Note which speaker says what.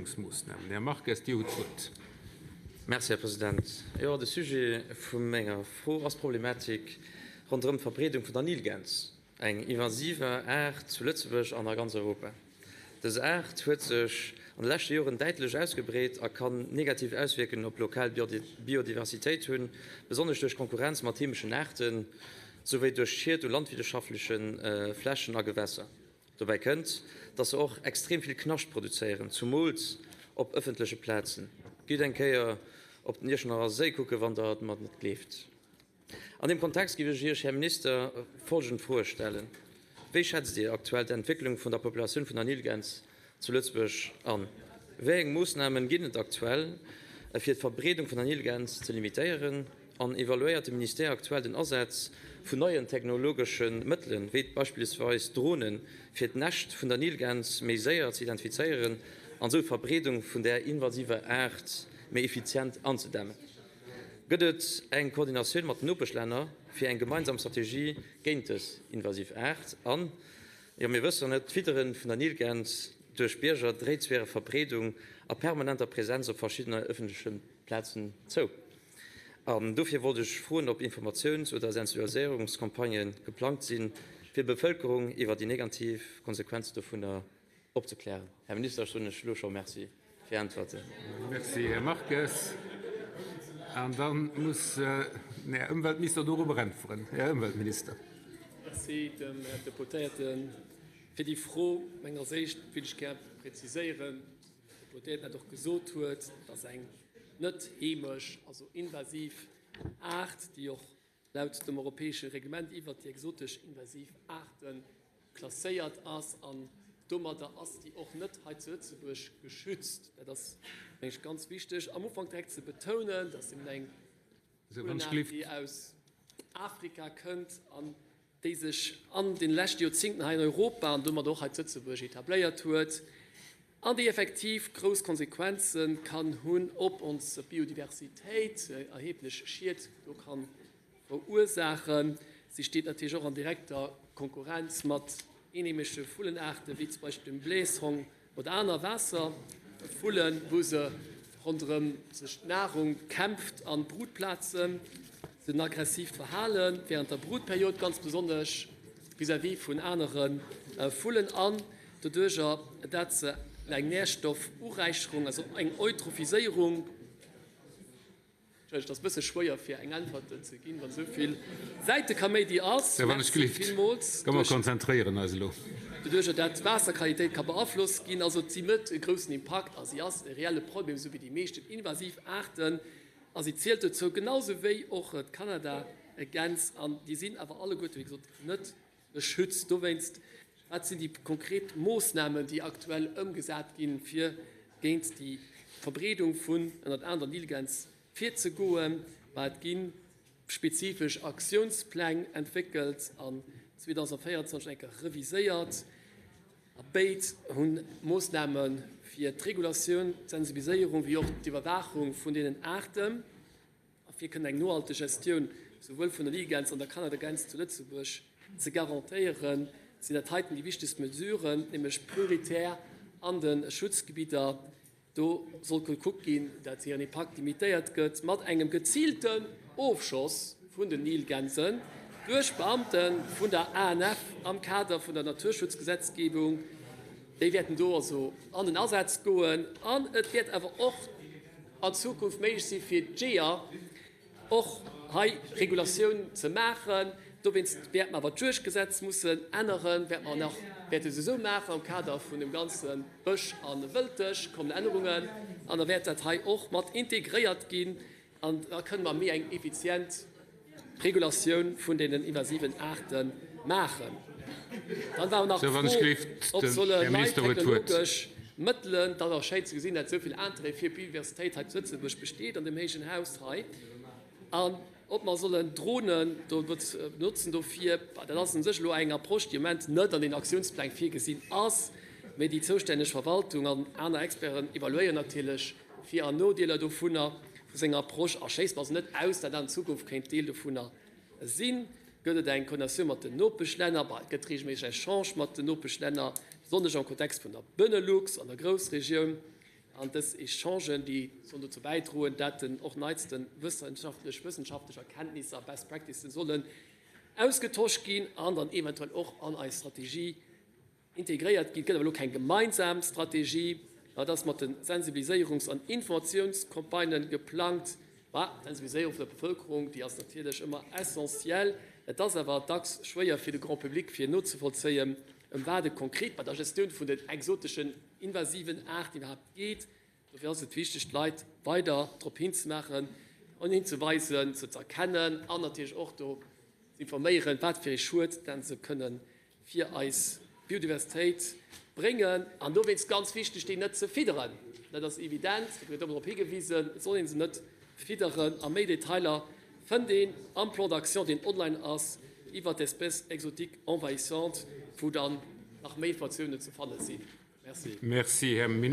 Speaker 1: Sensibiliséierungsmoossnamen. Här Marques, Dir hutt d'Wuert.
Speaker 2: Merci, Här President. Jo, de Sujet vu menger Fro ass d'Problematik ronderëm d'Verbreedung vun der Nilgäns, eng invasiver Aart zu Lëtzebuerg an a ganz Europa. Dës Aart huet sech an de leschte Joren däitlech ausgebreet a kann negativ Auswierkungen op lokal Biodiversitéit hunn, besonnesch duerch Konkurrenz mat heemeschen Aarten, souwéi duerch Schied u landwirtschaftleche Flächen a Gewässer. Dobäi kënnt, dass se och extrem vill Knascht produzéieren, zumools op ëffentleche Plazen. Gitt eng Kéier op den Iechternacher Séi kucken, wann der et mer net gleeft. An deem Kontext géif ech Iech, Här Minister, folgend Froe stellen, Wéi schätzt Dir aktuell d'Entwécklung vun der Populatioun vun der Nilgäns zu Lëtzebuerg an? Wéi eng Moossnamen ginn et aktuell, fir d'Verbreedung vun der Nilgäns ze limitéieren? An evaluéiert de Ministère aktuell den Asaz vun neien technologesche Mëttelen, wéi beispillsweis Dronen, fir d'Näscht vun der Nilgäns méi séier ze identifizéieren an esou d'Verbreedung vun där invasiver Aart méi effizient anzedämmen? Gëtt et eng Koordinatioun mat den Nopeschlänner fir eng gemeinsam Strategie géint dës invasiv Aart? An, jo mir wëssen et, d'Fiddere vun der Nilgäns duerch Bierger dréit zu hirer Verbreedung a permanenter Presenz op verschiddene ëffentleche Plazen zou. An dofir wollt ech froen, ob Informatiouns oder Sensibiliséierungscampagnë geplangt sinn, fir d'Bevëlkerung iwwer déi negativ Konsequenzen dovunner opzeklären. Här Minister, ech soen lech elo scho Merci fir Är Äntwerten.
Speaker 1: Merci, Här Marques. An da muss den Här Ëmweltminister dorobber äntweren. Här Ëmweltminister.
Speaker 3: Merci dem Här Deputéierte fir déi Fro. Meng als éischt wéilt ech gär präziséieren, den Deputéierten dat och gesot huet, dass eng net heemesch, also invasiv Aart, déi och laut dem europäesche Reglement iwwert déi exotesch invasiv Aarte klasséiert ass an domadder ass déi och net hei zu Lëtzebuerg geschützt. Dat ass, meng ech, ganz wichteg am Ufank direkt ze betounen, dass eben eng Vullenaart, déi aus Afrika kënnt an déi sech an de leschte Joerzingten hei an Europa an domadder och hei zu Lëtzebuerg etabléiert huet an déi effektiv grouss Konsequenze kann hunn op ons Biodiversitéit, erheblech Schied do kann verursaachen. Si steet natierlech och an direkter Konkurrenz mat eenheemesche Vullenaarte wéi zum Beispill dem Bläshong oder aner Waasservullen, wou se ronderëm sech d'Nahrung kämpft an d'Brutplazen. Se hunn en aggressiivt Verhale wärend der Brutperiod, ganz besonnesch vis-à-vis vun anere Vullen an doduercher, dat se eng Nährstoffuräicherung, also eng Eutrophiséierung, Entschëllegt, et ass e bësse schwéier fir eng Äntwert ze ginn, wann esou vill Säitekaméidi ass. Merci villmools. Doduercher dat d'Waasserqualitéit ka beaflosst ginn. Also si huet e groussen Impakt a si ass e reelle Problem, esou wéi déi meeschten invasiv Aarten. A si zielt dozou, genau sou wéi och d'Kanadagäns. An déi sinn awer alleguerte, wéi gesot, net Geschützt. Dowéinst, wat sinn déi konkret Moossnamen, déi aktuell ëmgesat ginn, fir géint déi Verbreedung vun ënnert anerem der Nilgäns virzegoen? Ma et gi spezifesch Aktiounspläng entwéckelt an 2024 eng Kéier reviséiert. A béid hu Moossname fir d'Regulatioun, d'Sensibiliséierung wéi och d'Iwwerwaachung vun deenen Aarten. A fir kënnen eng nohalteg Gestioun souwuel vun der Nilgäns an der Kanadagäns zu Lëtzebuerg ze garantéieren, sinn dat heiten déi wichtegst Mesuren, nämlech prioritär an de Schutzgebidder. Do soll gekuckt ginn, dat hiren Impakt limitéiert gëtt mat engem geziilten Ofschoss vun den Nilgänsen duerch Beamte vun der ANF am Kader vun der Naturschutzgesetzgebung. Déi wäerten do also an den Asaz goen. An et wäert awer och an Zukunft méiglech si fir d'Jeeër och hei Regulatioun ze maachen. Dowéinst wäerte mer awer d'Juegdgesetz mussen änneren, wäerte mer nach wäerte se esou maachen am Kader vun dem ganze Bësch a Wëldësch kommen Ännerungen an da wäert dat hei och mat integréiert ginn. An da kënne mer méi eng effizient Regulatioun vun deenen invasiven Aarte maachen. Dann war och nach d'Fro, ob sollen nei technologesch Mëttelen, dat ass schéin ze gesinn, dat esou vill Interêt fir d'Biodiversitéit hei zu Lëtzebuerg besteet an deem héijen Haus hei, an ob mer sollen Dronen do benotzen dofir. Dat ass u sech elo eng Approche, déi am Moment net an den Aktiounspläng virgesinn ass, mee déi zoustänneg Verwaltung an aner Experten evaluéieren natierlech Vir an Nodeeler dovunner, vu senger Approche, a schléisst mer also net aus, dat an Zukunft kéint Deel dovunner sinn. Gëtt et eng Koordinatioun mat den Nopeschlänner? Bah, et gëtt reegelméisseg Echange mat den Nopeschlänner, besonnesch am Kontext vun der Benelux an der Groussregioun. An dës Echangen, déi sollen dozou bäidroen, dat den och neitste wëssenschaftlech wëssenschaftlech Erkenntnisser, Best Practicen, sollen ausgetosch ginn an dann eventuell och an eis Strategie integréiert ginn. Et gëtt awer elo keng gemeinsam Strategie. Et ass mat de Sensibiliséierungs an Informatiounscampagnen geplangt. Mä d'Sensibiliséierung vun der Bevëlkerung, déi ass natierlech ëmmer essentiell. Et ass awer dacks schwéier fir de Grand public fir nozevollzéien, ëm wat et konkret bei der Gestioun vun den exoteschen invasiven Aarten iwwerhaapt geet. Dofir ass et wichteg, d'Leit weider drop hinzemaachen an hinzeweisen, se ze erkennen an natierlech och do ze informéieren, wat fir ee Schued denn se kënne fir eis Biodiversitéit bréngen. An dowéinst ganz wichteg, déi net ze fidderen. Dat ass evident, do gëtt ëmmer drop higewisen, et soll ee se net fidderen. A méi Detailer fënnt een am Plan d'action, deen online ass, iwwert d'Espèces exotiques envahissantes, wou dann nach méi Informatiounen ze fanne sinn. Merci.
Speaker 1: Merci, Här Minister.